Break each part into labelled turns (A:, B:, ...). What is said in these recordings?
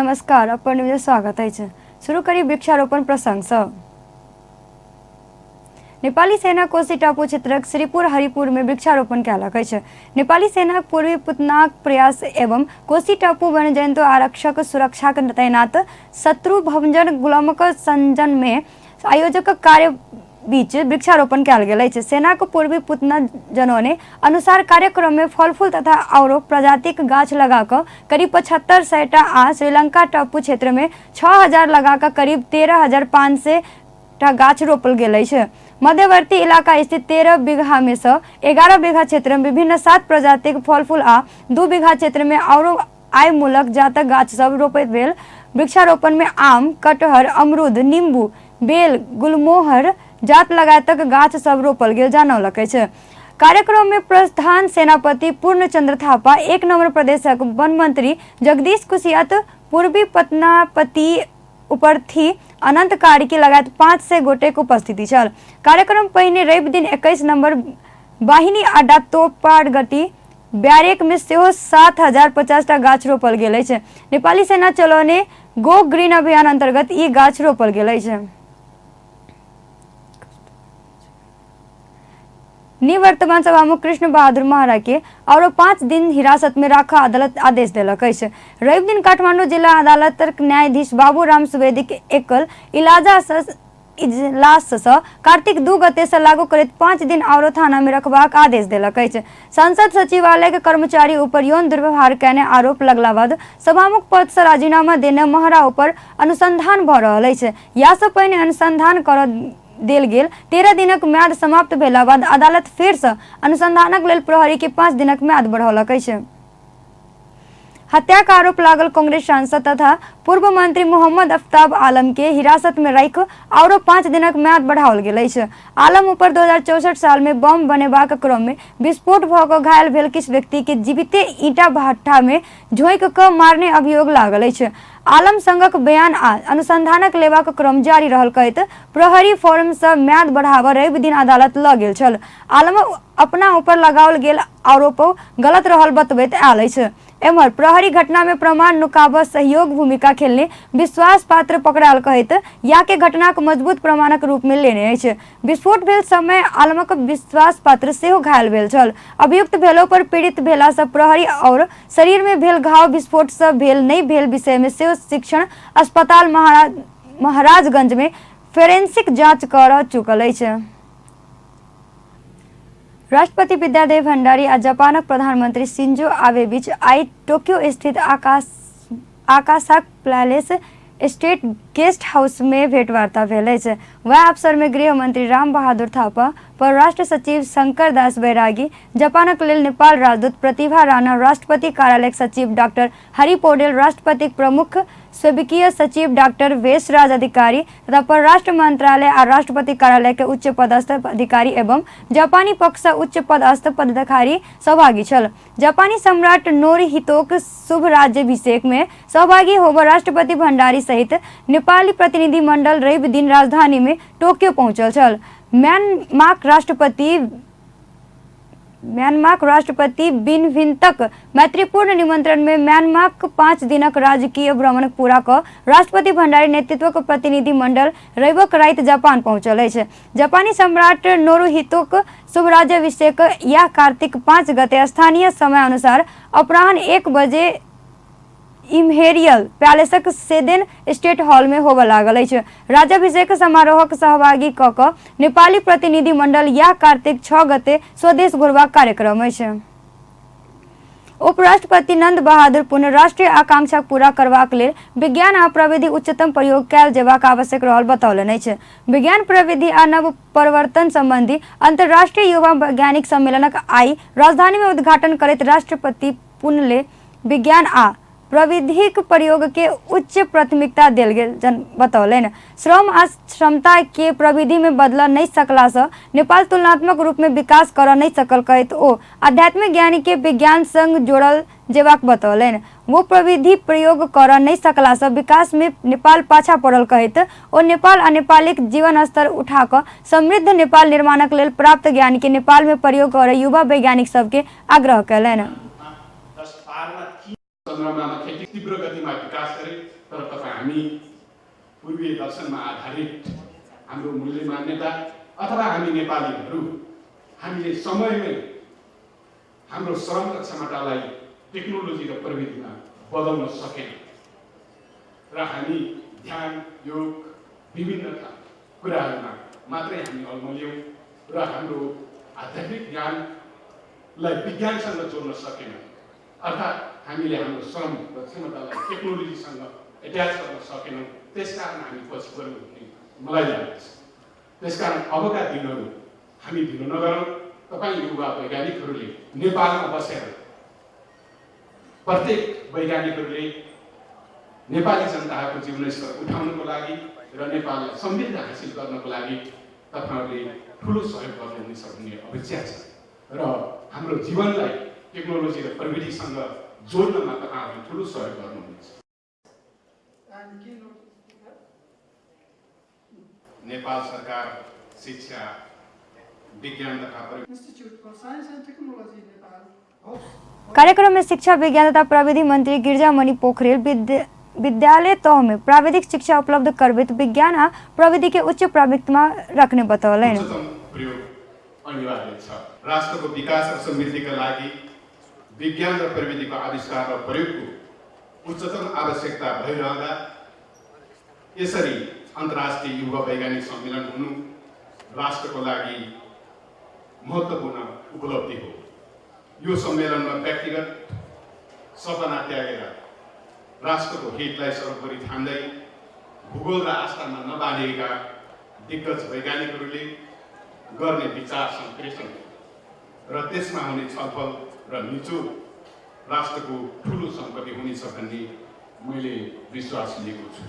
A: नमस्कार, अपन न्यूज स्वागत अछि। शुरू करी वृक्षारोपण प्रसंगसँ। नेपाली सेना कोशी टापू क्षेत्रक श्रीपुर हरिपुर में वृक्षारोपण कयलक अछि। नेपाली सेनाक पूर्वी पुतनाक प्रयास एवं कोशी टापू वन्यजन्तु आरक्षक सुरक्षाक तैनात शत्रु भंजन गुलमक संजन में आयोजकक कार्य बीच वृक्षारोपण कयल गेल अछि। सेनाक पूर्वी पुतना जनौने अनुसार कार्यक्रम में फलफूल तथा औरो प्रजातिक गाछ लगा कऽ करीब 7500 टा आ श्रीलंका टापू क्षेत्र में 6000 लगा कऽ करीब 13,500 टा गाछ रोपल गेल अछि। मध्यवर्ती इलाका स्थित 13 बीघा में सँ 11 बीघा क्षेत्र में विभिन्न 7 प्रजातिक फलफूल आ 2 बीघा क्षेत्र में औरो आयमूलक जातक गाछ सब रोपित भेल। वृक्षारोपण में आम, कटहर, अमरूद, नींबू, बेल, गुलमोहर जात लगायतक गाछ सब रोपल गेल जानौलक अछि। कार्यक्रम में प्रधान सेनापति पूर्णचंद्र थापा, 1 नंबर प्रदेशक वन मंत्री जगदीश कुशियात, पूर्वी पटनापति उपरथी अनंत कार्की लगायत 500 गोटेक उपस्थिति छल। कार्यक्रम पहिने रवि दिन 21 नंबर वाहिनी अड्डा तोपारगटी ब्यारेक में सेहो 7050 टा गाछ रोपल गेल अछि। नेपाली सेना चलौने गो ग्रीन अभियान अंतर्गत ई गाछ रोपल गेल अछि। निवर्तमान सभामुख कृष्ण बहादुर महरा के औरो 5 दिन हिरासत में राखऽ अदालत आदेश देलक अछि। रवि दिन काठमांडू जिला अदालतक न्यायाधीश बाबूराम सुवेदी के एकल इलाजा इजलाससँ कार्तिक 2 गते से लागू करैत 5 दिन औरो थाना में रखबाक आदेश देलक अछि। संसद सचिवालय के कर्मचारी ऊपर यौन दुर्व्यवहार कयने आरोप लगला बाद सभामुख पद से राजीनामा देने महरा ऊपर अनुसंधान भऽ रहल अछि। या सँ पहिने अनुसंधान करऽ देल गेल 13 दिनक म्याद समाप्त भेला बाद अदालत फेरसँ अनुसंधानक लेल प्रहरी के 5 दिनक म्याद बढ़ौलक अछि। हत्याक आरोप लागल कांग्रेस सांसद तथा पूर्व मंत्री मोहम्मद अफ्ताब आलम के हिरासत में राखि औरो 5 दिनक म्याद बढ़ाओल गेल अछि। आलम ऊपर 2064 साल में बम बनेबाक क्रम में विस्फोट भऽ कऽ घायल भेल किछु व्यक्ति के जीविते ईंटा भट्ठा में झोंकि कऽ मारने अभियोग लागल अछि। आलम संगक बयान आ अनुसंधानक लेबाक क्रम जारी रहल कहैत प्रहरी फॉर्म सँ म्याद बढ़ाबऽ रवि दिन अदालत लऽ गेल छल। आलम अपना ऊपर लगाओल गेल आरोप गलत रहल बतबैत आयल अछि। एम्हर प्रहरी घटना में प्रमाण नुकाबऽ सहयोग भूमिका खेलने विश्वास पात्र पकड़ायल कहैत या के घटनाक मजबूत प्रमाणक रूप में लेने अछि। विस्फोट भेल समय आलमक विश्वास पात्र सेहो घायल भेल छल। अभियुक्त भेलो पर पीड़ित भेला सँ प्रहरी और शरीर में भेल घाव विस्फोट सँ भेल नहि भेल विषय में सेहो शिक्षण अस्पताल महाराजगंज में फोरेंसिक जांच कर चुकल अछि। राष्ट्रपति विद्यादेवी भण्डारी आ जापानक प्रधानमंत्री शिंजो आबे बीच आइ टोक्यो स्थित आकाशाक पैलेस स्टेट गेस्ट हाउस में भेंटवार्ता भेल अछि। वएह अवसर में गृह मंत्री राम बहादुर थापा, परराष्ट्र सचिव शंकर दास बैरागी, जापानक लेल नेपाल राजदूत प्रतिभा राणा, राष्ट्रपति कार्यालयक सचिव डॉक्टर हरि पौडेल, राष्ट्रपतिक प्रमुख सेविकीय सचिव डॉक्टर वेशराज अधिकारी तथा परराष्ट्र मंत्रालय आ राष्ट्रपति कार्यालय के उच्च पदस्थ अधिकारी एवं जापानी पक्ष सँ उच्च पदस्थ पदाधिकारी सहभागी छल। जापानी सम्राट नोरिहितोक शुभ राज्याभिषेक में सहभागी होबऽ राष्ट्रपति भण्डारी सहित नेपाली प्रतिनिधि मंडल रवि दिन राजधानी में टोक्यो पहुंचल छल। म्यांमारक राष्ट्रपति बिन विंतक मैत्रीपूर्ण निमंत्रण में म्यांमारक 5 दिनक राजकीय भ्रमण पूरा कऽ राष्ट्रपति भण्डारी नेतृत्वक प्रतिनिधि मंडल रविक राति जापान पहुंचल अछि। जापानी सम्राट नोरुहितोक शुभ राज्याभिषेक यह कार्तिक 5 गते स्थानीय समय अनुसार अपराह्न 1 बजे इम्हेरियल पैलेसक सेदेन स्टेट हॉल में होबय लागल अछि। राज्याभिषेक समारोहक सहभागी कऽ कऽ नेपाली प्रतिनिधि मंडल यह कार्तिक 6 गते स्वदेश घुरबाक कार्यक्रम अछि। उपराष्ट्रपति नंद बहादुर पुनः राष्ट्रीय आकांक्षा पूरा करबाक लेल विज्ञान आ प्रविधि उच्चतम प्रयोग कयल जेबाक आवश्यक रहल बतौलनि अछि। विज्ञान प्रविधि आ नव परिवर्तन संबंधी अंतर्राष्ट्रीय युवा वैज्ञानिक सम्मेलनक आइ राजधानी में उद्घाटन करैत राष्ट्रपति पुनले विज्ञान आ प्रविधिक प्रयोग के उच्च प्राथमिकता देल गेल जन बतौलनि। श्रम आ क्षमता के प्रविधि में बदलऽ नहि सकला सँ नेपाल तुलनात्मक रूप में विकास करऽ नहि सकल कहैत ओ आध्यात्मिक ज्ञान के विज्ञान संग जोड़ल जेबाक बतौलनि। वो प्रविधि प्रयोग करऽ नहि सकला सँ विकास में नेपाल पाछा पड़ल कहैत ओ नेपाल आ नेपालीक जीवन स्तर उठा कऽ समृद्ध नेपाल निर्माणक लेल प्राप्त ज्ञान के नेपाल में प्रयोग करऽ युवा वैज्ञानिक सबके आग्रह कयलनि।
B: चन्द्रमामा खेती तीव्र गतिमा विकास गरे। तर तपाईँ हामी पूर्वीय दर्शनमा आधारित हाम्रो मूल्य मान्यता अथवा हामी नेपालीहरू हामीले समयमै हाम्रो श्रम र क्षमतालाई टेक्नोलोजी र प्रविधिमा बदल्न सकेन र हामी ध्यान, योग, विभिन्न कुराहरूमा मात्रै हामी अल्मलियौँ र हाम्रो आध्यात्मिक ज्ञानलाई विज्ञानसँग जोड्न सकेन। अर्थात् हामीले हाम्रो श्रम र क्षमतालाई टेक्नोलोजीसँग एट्याच गर्न सकेनौँ। त्यसकारण हामी पछि पऱ्यौँ भन्ने मलाई लाग्दछ। त्यसकारण अबका दिनहरू हामी ढिलो नगरौँ। तपाईँ युवा वैज्ञानिकहरूले नेपालमा बसेर प्रत्येक वैज्ञानिकहरूले नेपाली जनताको जीवनस्तर उठाउनको लागि र नेपाललाई समृद्ध हासिल गर्नको लागि तपाईँहरूले ठुलो सहयोग गर्नुहुनेछ भन्ने अपेक्षा छ र हाम्रो जीवनलाई टेक्नोलोजी र प्रविधिसँग जोड्नमा तपाईँहरूले ठुलो सहयोग गर्नुहुनेछ।
C: And keynote speaker.
B: Nepal सरकार शिक्षा, विज्ञान तथा
C: Institute for Science and Technology, Nepal hosts
A: कार्यक्रम में शिक्षा, विज्ञान तथा प्रविधि मंत्री गिरिजामणि पोखरेल विद्यालय तह में प्राविधिक शिक्षा उपलब्ध करबैत विज्ञान आ प्रविधि के उच्च प्राथमिकता रखने बतौलनि।
B: उच्चतम प्रयोग अनिवार्य छ। राष्ट्रको विकास र समृद्धिका लागि विज्ञान र प्रविधिको आविष्कार र प्रयोगको उच्चतम आवश्यकता भइरहँदा यसरी अन्तर्राष्ट्रिय युवा वैज्ञानिक सम्मेलन हुनु राष्ट्रको लागि महत्त्वपूर्ण उपलब्धि हो। यो सम्मेलनमा व्यक्तिगत सपना त्यागेर राष्ट्रको हितलाई सर्वोपरि ठान्दै भूगोल र आस्थामा नबाँधिएका दिग्गज वैज्ञानिकहरूले गर्ने विचार सम्प्रेषण र त्यसमा हुने छलफल र निचोड राष्ट्रको ठुलो सम्पत्ति हुनेछ भन्ने मैले विश्वास लिएको छु।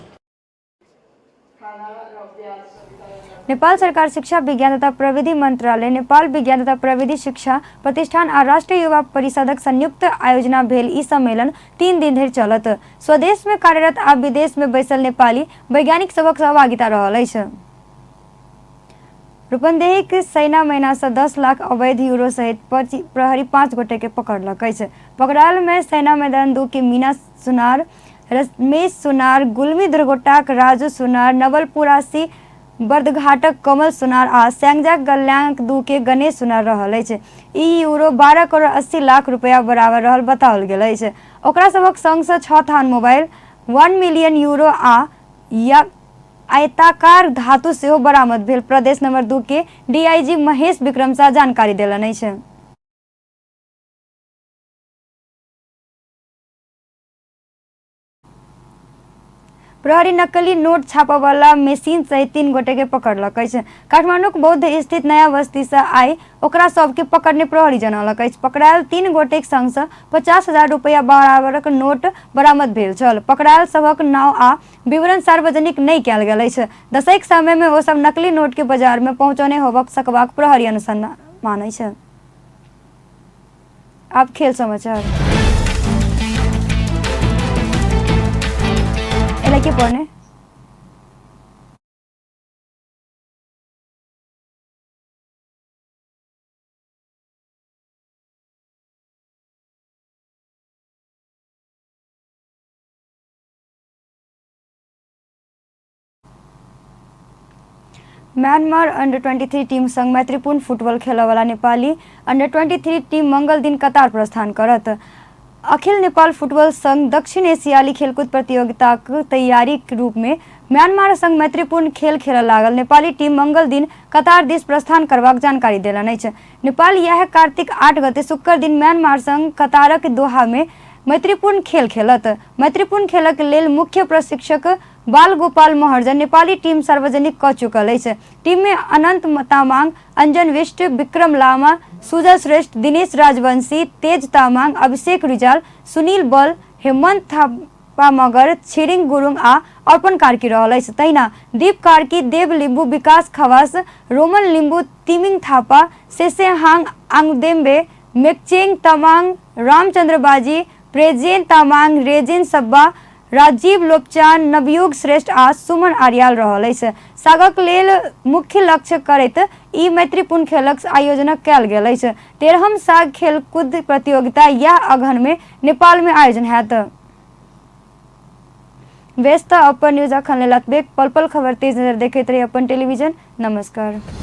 C: खाना र ब्याज वितरण।
A: नेपाल सरकार शिक्षा, विज्ञान तथा प्रविधि मंत्रालय, नेपाल विज्ञान तथा प्रविधि शिक्षा प्रतिष्ठान आ राष्ट्रिय युवा परिषदक संयुक्त आयोजना भेल ई सम्मेलन 3 दिन धरि चलत। स्वदेश में कार्यरत आ विदेश में बैसल नेपाली वैज्ञानिक सभक सहभागिता रहल अछि। रूपन्देहीक सैना महीना से 10 लाख अवैध यूरो सहित प्रहरी पाँच गोटे के पकड़लक अछि। पकड़ायल में सैना मैदान 2 के मीना सुनार, रमेश सुनार, गुलमी दुर्गोटाक राजू सुनार, नवलपुरासी बर्दघाटक कमल सुनार आ स्याङ्जा गल्याङ्क 2 के गणेश सुनार रहल अछि। ई यूरो 12 करोड़ 80 लाख रुपया बराबर रहल बताओल गेल अछि। ओकरा सभक संग से छह थान मोबाइल, 1 मिलियन यूरो आ या आयताकार धातु सेहो बरामद भेल प्रदेश नंबर 2 के डीआईजी महेश विक्रम शाह जानकारी देलनि अछि। प्रहरी नक्कली नोट छापयवला मशीन सहित तीन गोटे के पकड़लक अछि। काठमांडूक बौद्ध स्थित नया बस्ती से आइ ओकरा सबके पकड़ने प्रहरी जनौलक अछि। पकड़ायल तीन गोटेक संग से 50,000 रुपया बराबरक नोट बरामद भेल छल। पकड़ायल सभक नाव आ विवरण सार्वजनिक नहि कयल गेल अछि। दशैंक समय मे ओ सब नकली नोट के बाजार मे पहुंचौने होबक सकबाक प्रहरी अनुमान अछि। आब खेल समाचार। यसलाई के पढ्ने? म्यांमार अंडर 23 टीम संग मैत्रीपूर्ण फुटबॉल खेलयवला नेपाली अंडर 23 टीम मंगल दिन कतार प्रस्थान करत। अखिल नेपाल फुटबॉल संघ दक्षिण एशियाली खेलकूद प्रतियोगिताक तैयारीक रूप में म्यांमार संग मैत्रीपूर्ण खेल खेलऽ लागल नेपाली टीम मंगल दिन कतार दिस प्रस्थान करबाक जानकारी देलनि अछि। नेपाल इएह कार्तिक 8 गते शुक्र दिन म्यांमार संग कतारक दोहा में मैत्रीपूर्ण खेल खेलत। मैत्रीपूर्ण खेलक लेल मुख्य प्रशिक्षक बाल गोपाल महर्जन नेपाली टीम सार्वजनिक कऽ चुकल अछि। टीम में अनंत तामाङ, अंजन विष्ट, विक्रम लामा, सुजल श्रेष्ठ, दिनेश राजवंशी, तेज तामाङ, अभिषेक रिजाल, सुनील बल, हेमन्त थापा मगर, छिरिङ गुरुङ आ अर्पण कार्की रहल अछि। तहिना दीप कार्की, देव लिम्बू, विकास खवास, रोमन लिम्बू, तिमिङ थापा, सेसेहाङ आङदेम्बे, मेकचेङ तामाङ, रामचन्द्र बाजी, प्रेजेन तामाङ, रेजेन सब्बा, राजीव लोपचान, नवयुग श्रेष्ठ आ सुमन आर्याल रहल अछि। सागक लेल मुख्य लक्ष्य करैत ई मैत्रीपूर्ण खेलक आयोजन कयल गेल अछि। 13हम साग खेलकूद प्रतियोगिता इएह अगहन में नेपाल में आयोजन हैत। व्यस्त अपन न्यूज अखन लेल अतबेक। पल पल खबर तेज नजर देखैत रही अपन टेलीविजन। नमस्कार।